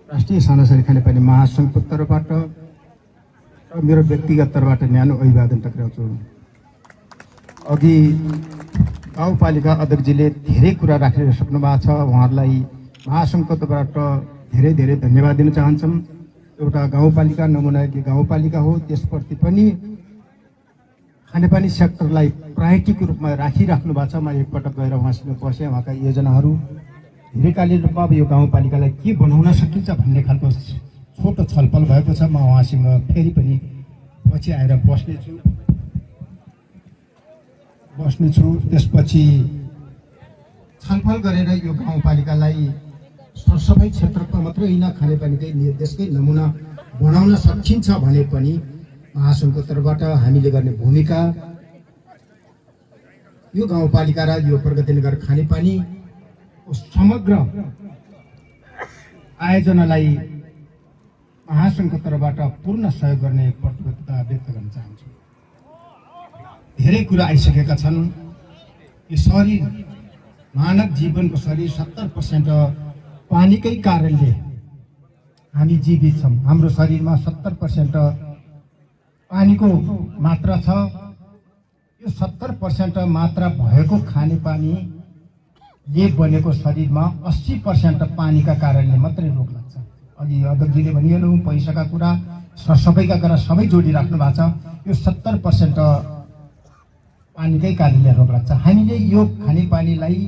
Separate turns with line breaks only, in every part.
राष्ट्रिय सानासरी खानेपानी महासङ्घको तर्फबाट र मेरो व्यक्तिगत तर्फबाट न्यानो अभिवादन टक्राउँछु। अघि गाउँपालिका अध्यक्षजीले धेरै कुरा राखिसक्नु भएको छ। उहाँहरूलाई महासङ्घको तर्फबाट धेरै धेरै धन्यवाद दिन चाहन्छौँ। एउटा गाउँपालिका नमुनाकी गाउँपालिका हो, त्यसप्रति पनि खानेपानी सेक्टरलाई प्रायोरिटीको रूपमा राखिराख्नु भएको छ। म एकपटक गएर उहाँसँग बसेँ, उहाँका योजनाहरू दीर्घकालीन रूपमा अब यो गाउँपालिकालाई के बनाउन सकिन्छ भन्ने खालको छोटो छलफल भएको छ। म उहाँसँग फेरि पनि पछि आएर बस्नेछु। त्यसपछि छलफल गरेर यो गाउँपालिकालाई सरसफाइ क्षेत्रको मात्रै होइन, खानेपानीकै देशकै नमुना बनाउन सकिन्छ भने पनि महासङ्घको तर्फबाट हामीले गर्ने भूमिका यो गाउँपालिका र यो प्रगतिनगर खानेपानी समग्र आयोजनालाई महासङ्घको तर्फबाट पूर्ण सहयोग गर्ने प्रतिबद्धता व्यक्त गर्न चाहन्छु। धेरै कुरा आइसकेका छन्। यो शरीर, मानव जीवनको शरीर 70% पानीकै कारणले हामी जीवित छौँ। हाम्रो शरीरमा 70% पानीको मात्रा छ। यो 70% मात्रा भएको खानेपानीले बनेको शरीरमा 80% पानीका कारणले मात्रै रोग लाग्छ। अघि अध्यक्षजीले भनिहाल्नु, पैसाका कुरा, सरसफाइका कुरा सबै जोडिराख्नु भएको छ। यो 70% पानीकै कारणले रोग लाग्छ। हामीले यो खानेपानीलाई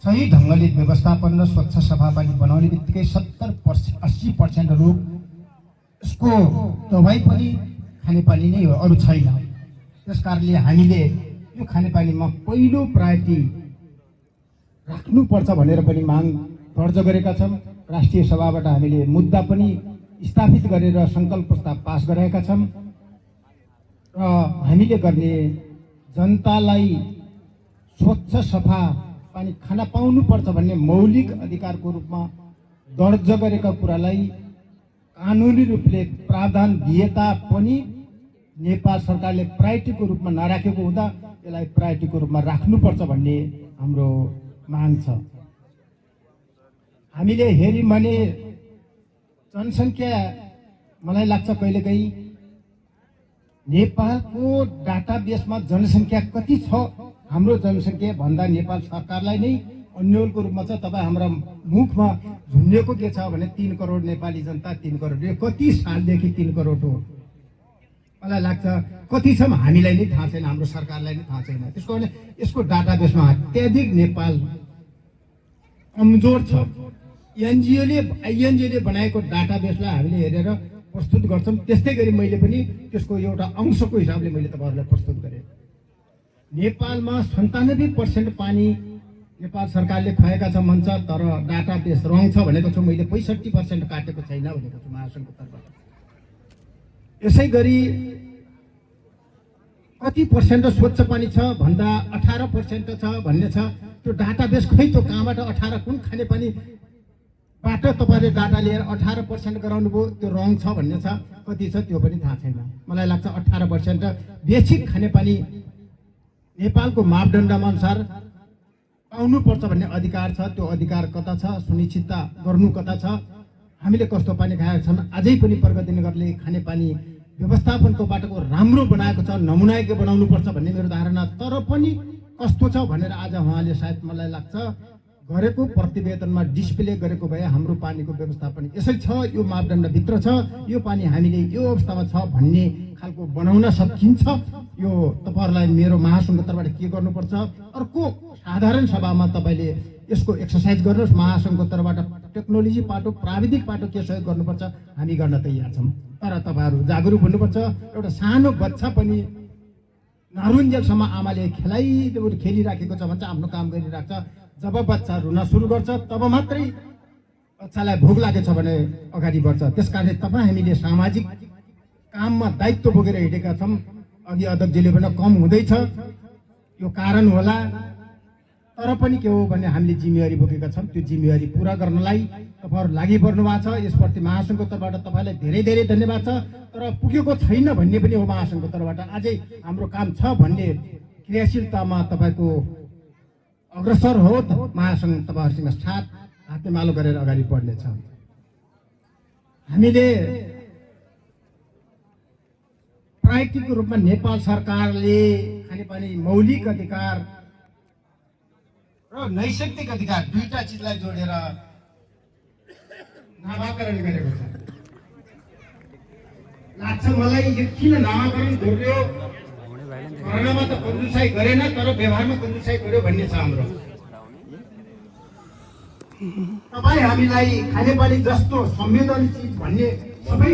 सही ढङ्गले व्यवस्थापन र स्वच्छ सफा पानी बनाउने बित्तिकै 70-80% रोग यसको दबाई पनि खानेपानी नै हो, अरू छैन। त्यस कारणले हामीले यो खानेपानीमा पहिलो प्रायोरिटी राख्नुपर्छ भनेर पनि माग दर्ज गरेका छौँ। राष्ट्रिय सभाबाट हामीले मुद्दा पनि स्थापित गरेर सङ्कल्प प्रस्ताव पास गराएका छौँ र हामीले गर्ने जनतालाई स्वच्छ सफा पानी खान पाउनुपर्छ भन्ने मौलिक अधिकारको रूपमा दर्ज गरेका कुरालाई कानुनी रूपले प्रावधान दिए तापनि नेपाल सरकारले प्रायोरिटीको रूपमा नराखेको हुँदा यसलाई प्रायोरिटीको रूपमा राख्नुपर्छ भन्ने हाम्रो माग छ। हामीले हेर्यौँ भने जनसङ्ख्या, मलाई लाग्छ कहिलेकाहीँ नेपालको डाटाबेसमा जनसङ्ख्या कति छ, हाम्रो जनसङ्ख्या भन्दा नेपाल सरकारलाई नै अन्यलको रूपमा छ। तपाईँ हाम्रा मुखमा झुन्डिएको के छ भने 3 करोड नेपाली जनता, 3 करोड। यो कति सालदेखि 3 करोड हो? मलाई लाग्छ कति छ हामीलाई नै थाहा छैन, हाम्रो सरकारलाई नै थाहा छैन। त्यसको भने यसको डाटाबेसमा अत्याधिक नेपाल कमजोर छ। आइएनजिओले बनाएको डाटाबेसलाई हामीले हेरेर प्रस्तुत गर्छौँ। त्यस्तै गरी मैले पनि त्यसको एउटा अंशको हिसाबले मैले तपाईँहरूलाई प्रस्तुत गरेँ। नेपालमा 97% पानी नेपाल सरकारले खुवाएका छ भन्छ, तर डाटाबेस रङ छ भनेको छु मैले। 65% काटेको छैन भनेको छु महासङ्घको तर्फबाट। यसै गरी कति पर्सेन्ट स्वच्छ पानी छ भन्दा 18% छ भन्ने छ। त्यो डाटाबेस खै त्यो कहाँबाट 18 कुन खानेपानीबाट तपाईँले डाटा लिएर 18% गराउनु भयो? त्यो रङ छ भन्ने छ। कति छ त्यो पनि थाहा छैन। मलाई लाग्छ 18% बेसिक खानेपानी नेपालको मापदण्डमा अनुसार पाउनुपर्छ भन्ने अधिकार छ। त्यो अधिकार कता छ? सुनिश्चितता गर्नु कता छ? हामीले कस्तो पानी खाएका छौँ? अझै पनि प्रगतिनगरले खानेपानी व्यवस्थापनको बाटोको राम्रो बनाएको छ, नमुनाको बनाउनुपर्छ भन्ने मेरो धारणा। तर पनि कस्तो छ भनेर आज उहाँले सायद मलाई लाग्छ गरेको प्रतिवेदनमा डिस्प्ले गरेको भए हाम्रो पानीको व्यवस्थापन यसै छ, यो मापदण्डभित्र छ, यो पानी हामीले यो अवस्थामा छ भन्ने खालको बनाउन सकिन्छ। यो तपाईँहरूलाई मेरो महासङ्घको तर्फबाट के गर्नुपर्छ? अर्को साधारण सभामा तपाईँले यसको एक्सर्साइज गर्नुहोस्। महासङ्घको तर्फबाट टेक्नोलोजी पाटो, प्राविधिक पाटो के सहयोग गर्नुपर्छ हामी गर्न तयार छौँ। तर तपाईँहरू जागरुक हुनुपर्छ। एउटा सानो बच्चा पनि नरुन्जेलसम्म आमाले खेलिराखेको छ भन्छ, आफ्नो काम गरिरहेको छ। जब बच्चा रुन सुरु गर्छ तब मात्रै बच्चालाई भोक लागेको छ भने अगाडि बढ्छ। त्यस कारणले हामीले सामाजिक काममा दायित्व बोकेर हिँडेका छौँ। अघि अध्यक्षजीले पनि कम हुँदैछ, यो कारण होला। तर पनि के हो भने हामीले जिम्मेवारी बोकेका छौँ। त्यो जिम्मेवारी पुरा गर्नलाई तपाईँहरू लागि पर्नु भएको छ। यसप्रति महासङ्घको तर्फबाट तपाईँलाई धेरै धेरै धन्यवाद छ। तर पुगेको छैन भन्ने पनि हो महासङ्घको तर्फबाट। अझै हाम्रो काम छ भन्ने क्रियाशीलतामा तपाईँको अग्रसर हो। महासङ्घ तपाईँहरूसँग साथ हातेमालो गरेर अगाडि बढ्नेछ। हामीले प्राकृतिक रूपमा नेपाल सरकारले खानेपानी मौलिक अधिकार र नैसर्गिक अधिकार दुईटा चिजलाई जोडेर नामाकरण गरेको छ। लाग्छ मलाई यो किन नामाकरण गर्यो, कोरोनामा त कन्जुसाइ गरेन तर व्यवहारमा कन्जुसाइ गर्यो भन्ने छ हाम्रो। तपाईँ हामीलाई खानेपानी जस्तो संवेदनशील चिज भन्ने सबै